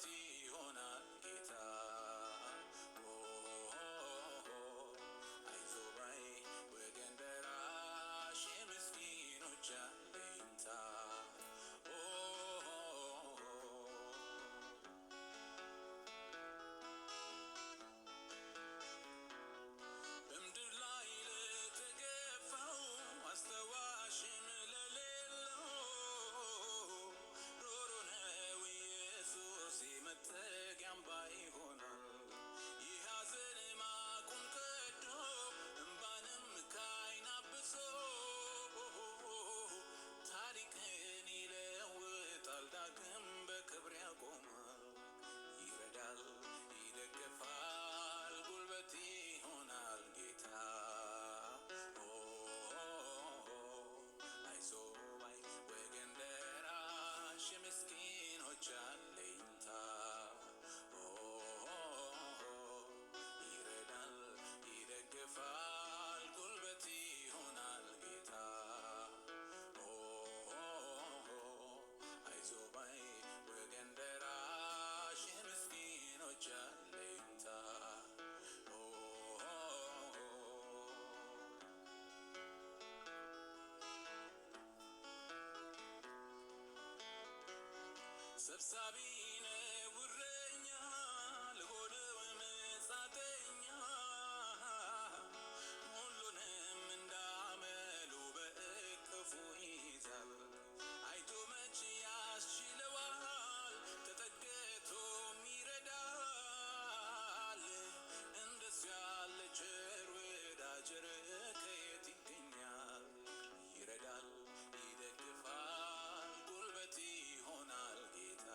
ጉልበት ይሆናል ጌታ። አይዞህ ባይ ወገን ደራሽ የምስኪኖች አለኝታ። በምድር ላይ ለተገፋው አስታዋሽም ለሌለው ሩሩ ነው ኢየሱስ መጠጊያ አምባ ይሆናል። የሐዘን ማቁን ቀዶ እምባንም ከዓይን አብሶ ታሪክን ይለውጣል፣ ዳግም በክብር ያቆማል። ይረዳል፣ ይደግፋል፣ ጉልበት ይሆናል ጌታ። አይዞህ ባይ ወገን ደራሽ የምስኪኖች አለኝታ። ይረዳል፣ ይደግፋል፣ ጉልበት ይሆናል ጌታ። አይዞህ ባይ ወገን ደራሽ የምስኪኖች አለኝታ። ሰብሳቢ ነው እረኛ ለሆነው መጻተኛ፣ ሁሉንም እንዳመሉ በእቅፉ ይይዛል። አይቶ መች ያስችለዋል፣ ተጠግቶም ይረዳል። እንደሱ ያለ ቸር ወዳጅ ከየት ይገኛል? ይረዳል፣ ይደግፋል፣ ጉልበት ይሆናል ጌታ።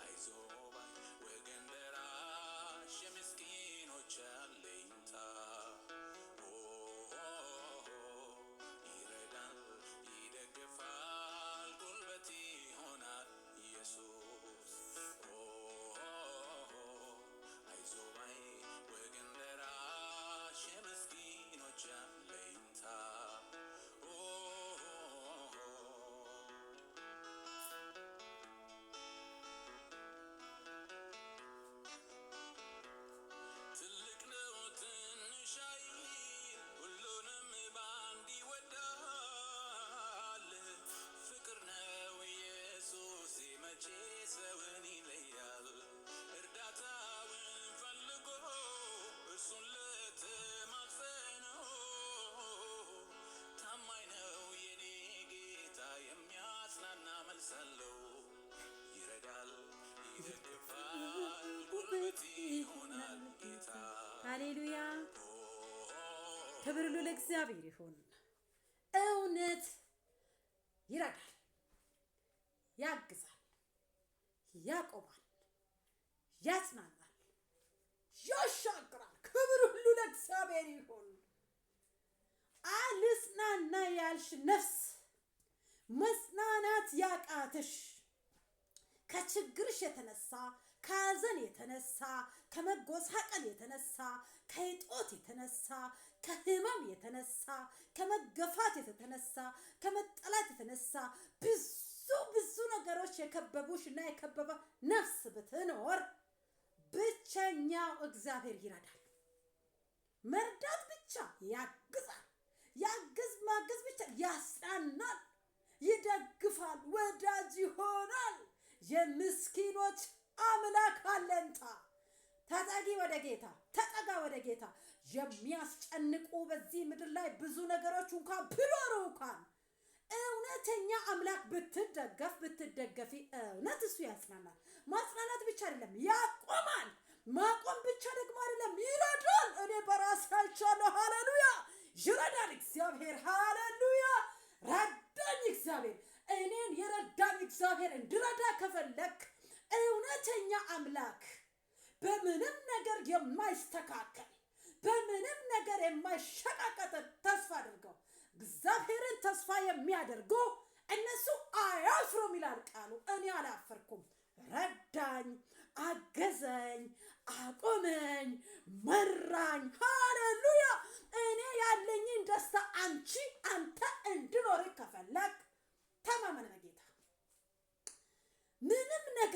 አይዞህ ባይ ወገን ደራሽ የምስኪኖች አለኝታ። ይረዳል፣ ይደግፋል፣ ጉልበት ይሆናል ኢየሱስ። አይዞህ ባይ ወገን ደራሽ የምስኪኖች አለኝታ። ትልቅ ነው ትንሽ አይል፣ ሁሉንም በአንድ ይወዳል። ፍቅር ነው ኢየሱስ መቼ ሰውን ይለያል? እርዳታውን ፈልጎ እርሱን ለተማጸነው ታማኝ ነው የኔ ጌታ፣ የሚያጽናና መልስ አለው። ይረዳል፣ ይደግፋል፣ ጉልበት ይሆናል ጌታ። ሃሌሉያ! ክብር ሁሉ ለእግዚአብሔር ይሁን። እውነት ይረዳል፣ ያግዛል፣ ያቆማል፣ ያጽናናል፣ ያሻግራል። ክብር ሁሉ ለእግዚአብሔር ይሁን። አልጽናና ያልሽ ነፍስ፣ መጽናናት ያቃተሽ፣ ከችግርሽ የተነሳ፣ ከሐዘን የተነሳ፣ ከመጎሳቀል የተነሳ፣ ከእጦት የተነሳ፣ ከህመም የተነሳ፣ ከመገፋት የተነሳ፣ ከመጠላት የተነሳ ብዙ ብዙ ነገሮች የከበቡሽ እና የከበበ ነፍስ ብትኖር ብቸኛው እግዚአብሔር ይረዳል። መርዳት ብቻ ያግዛል። ያግዝ ማገዝ ብቻ ያጽናናል፣ ይደግፋል፣ ወዳጅ ይሆናል። የምስኪኖች አምላክ አለንታ። ተጠጊ ወደ ጌታ፣ ተጠጋ ወደ ጌታ። የሚያስጨንቁ በዚህ ምድር ላይ ብዙ ነገሮች እንኳን ቢኖሩ እንኳን እውነተኛ አምላክ ብትደገፍ ብትደገፊ እውነት እሱ ያጽናናል። ማጽናናት ብቻ አይደለም፣ ያቆማል። ማቆም ብቻ ደግሞ አይደለም፣ ይረዳል። እኔ በራሴ አይቻለሁ። ሃሌሉያ! ይረዳል እግዚአብሔር። ሃሌሉያ! ረዳኝ እግዚአብሔር። እኔን የረዳኝ እግዚአብሔር እንድረዳ ከፈለክ እውነተኛ አምላክ፣ በምንም ነገር የማይስተካከል፣ በምንም ነገር የማይሸቃቀጥ ተስፋ አድርገው። እግዚአብሔርን ተስፋ የሚያደርጉ እነሱ አያፍሩም ይላል ቃሉ። እኔ አላፈርኩም። ረዳኝ፣ አገዘኝ፣ አቆመኝ፣ መራኝ። ሃሌሉያ! እኔ ያለኝን ደስታ አንቺ አንተ እንድኖር ከፈለግ ተማመን በጌታ።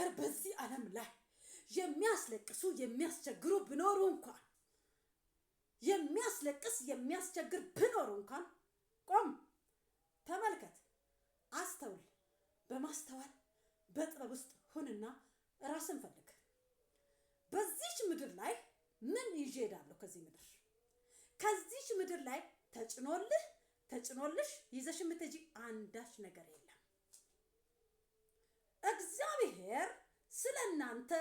ነገር በዚህ ዓለም ላይ የሚያስለቅሱ የሚያስቸግሩ ቢኖሩ እንኳን፣ የሚያስለቅስ የሚያስቸግር ቢኖሩ እንኳን፣ ቆም፣ ተመልከት፣ አስተውል። በማስተዋል በጥበብ ውስጥ ሁንና ራስን ፈልግ። በዚች ምድር ላይ ምን ይዤ እሄዳለሁ? ከዚህ ምድር፣ ከዚች ምድር ላይ ተጭኖልህ፣ ተጭኖልሽ ይዘሽ የምትሄጂ አንዳች ነገር የለም። እግዚአብሔር ስለ እናንተ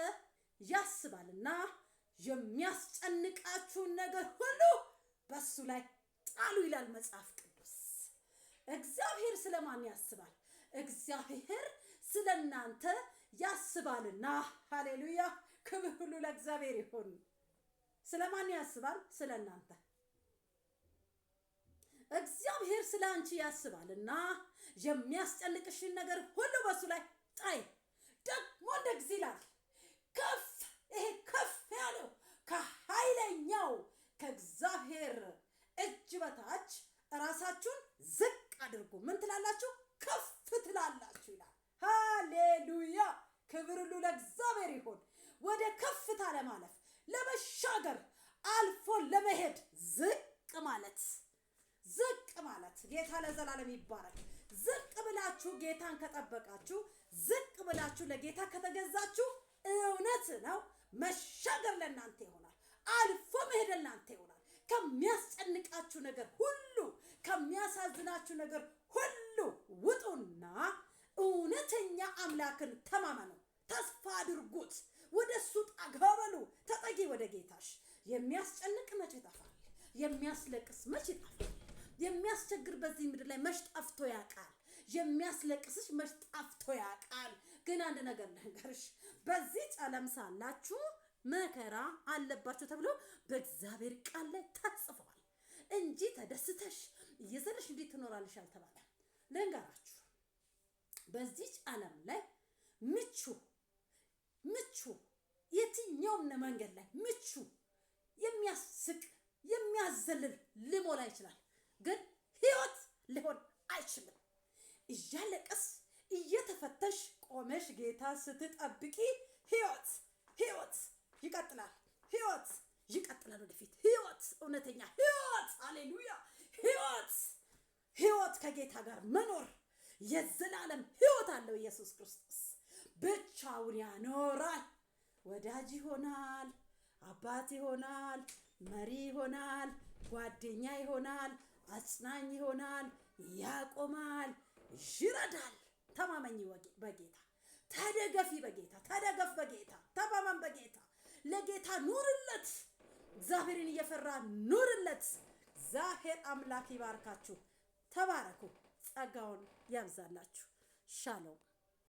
ያስባልና የሚያስጨንቃችሁን ነገር ሁሉ በሱ ላይ ጣሉ ይላል መጽሐፍ ቅዱስ። እግዚአብሔር ስለማን ያስባል? እግዚአብሔር ስለ እናንተ ያስባልና። ሃሌሉያ! ክብር ሁሉ ለእግዚአብሔር ይሁን። ስለማን ያስባል? ስለ እናንተ። እግዚአብሔር ስለ አንቺ ያስባልና የሚያስጨንቅሽን ነገር ሁሉ በሱ ላይ ጣይ። ደግሞ እንደዚህ ይላል፣ ከፍ ይሄ ከፍ ያለው ከኃይለኛው ከእግዚአብሔር እጅ በታች ራሳችሁን ዝቅ አድርጉ። ምን ትላላችሁ? ከፍ ትላላችሁ ይላል። ሃሌሉያ! ክብር ሁሉ ለእግዚአብሔር ይሁን። ወደ ከፍታ ለማለፍ፣ ለመሻገር፣ አልፎ ለመሄድ ዝቅ ማለት፣ ዝቅ ማለት። ጌታ ለዘላለም ይባረክ። ዝቅ ብላችሁ ጌታን ከጠበቃችሁ፣ ዝቅ ብላችሁ ለጌታ ከተገዛችሁ፣ እውነት ነው፣ መሻገር ለእናንተ ይሆናል። አልፎ መሄድ ለእናንተ ይሆናል። ከሚያስጨንቃችሁ ነገር ሁሉ፣ ከሚያሳዝናችሁ ነገር ሁሉ ውጡና እውነተኛ አምላክን ተማመኑ፣ ተስፋ አድርጉት፣ ወደ እሱ ጠጋ በሉ፣ ተጠጊ ወደ ጌታሽ። የሚያስጨንቅ መቼ ይጠፋል? የሚያስለቅስ መቼ ይጠፋል? የሚያስቸግር በዚህ ምድር ላይ መች ጠፍቶ ያውቃል? የሚያስለቅስሽ መች ጠፍቶ ያውቃል? ግን አንድ ነገር ልንገርሽ፣ በዚህ ዓለም ሳላችሁ መከራ አለባችሁ ተብሎ በእግዚአብሔር ቃል ላይ ተጽፏል እንጂ ተደስተሽ እየዘለሽ እንዴት ትኖራለሽ አልተባለም። ልንገራችሁ፣ በዚች ዓለም ላይ ምቹ ምቹ፣ የትኛውም መንገድ ላይ ምቹ፣ የሚያስቅ፣ የሚያዘልል ሊሞላ ይችላል፣ ግን ህይወት ሊሆን አይችልም። እያለቀስ እየተፈተሽ ቆመሽ ጌታ ስትጠብቂ ህይወት ህይወት ይቀጥላል። ህይወት ይቀጥላል ወደፊት። ህይወት፣ እውነተኛ ህይወት፣ ሃሌሉያ፣ ህይወት፣ ህይወት ከጌታ ጋር መኖር የዘላለም ህይወት አለው። ኢየሱስ ክርስቶስ ብቻውን ያኖራል። ወዳጅ ይሆናል፣ አባት ይሆናል፣ መሪ ይሆናል፣ ጓደኛ ይሆናል፣ አጽናኝ ይሆናል፣ ያቆማል፣ ይረዳል። ተማመኝ በጌታ፣ ተደገፊ በጌታ፣ ተደገፍ በጌታ፣ ተማመን በጌታ፣ ለጌታ ኑርለት። እግዚአብሔርን እየፈራ ኑርለት። እግዚአብሔር አምላክ ይባርካችሁ። ተባረኩ። ጸጋውን ያብዛላችሁ። ሻሎም።